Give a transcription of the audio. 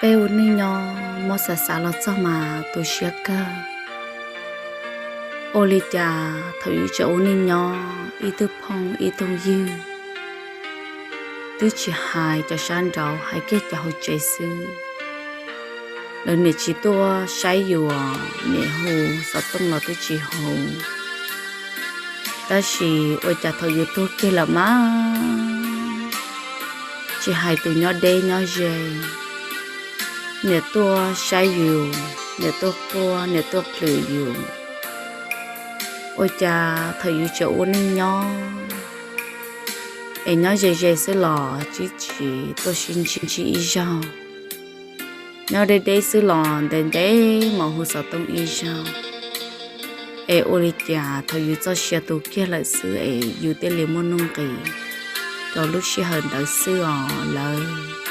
Peb ua neej nyob muab xav xav los txog mas tu siab kawg. Ua li cas thaum yus tseem ua neej nyob ib tug phooj ib tug ywg, twb tsis hais cov sab nraud hais kiag cov hauv tsev xwb, lawv niam tsis tuaj saib yus, niam hu xov tooj los twb tsis hu. Tab sis ua cas thaum yus tuag kiag lawm mas tsis hais tus nyob deb nyob ze, niam tuaj saib yus, niam tuaj quaj, niam tuaj plhws yus. Ua cas thaum yus tseem ua neej nyob es nyob ze ze xwb los twb tsis tuaj sib ntsib ib zaug, nyob deb deb xwb los ntev ntev mam hu xov tooj ib zaug. Es ua li cas thaum yus txoj sia tu kiag lawm xwb es yus thiaj li muaj nuj nqis rau lub sij hawm ntawd xwb os lawv.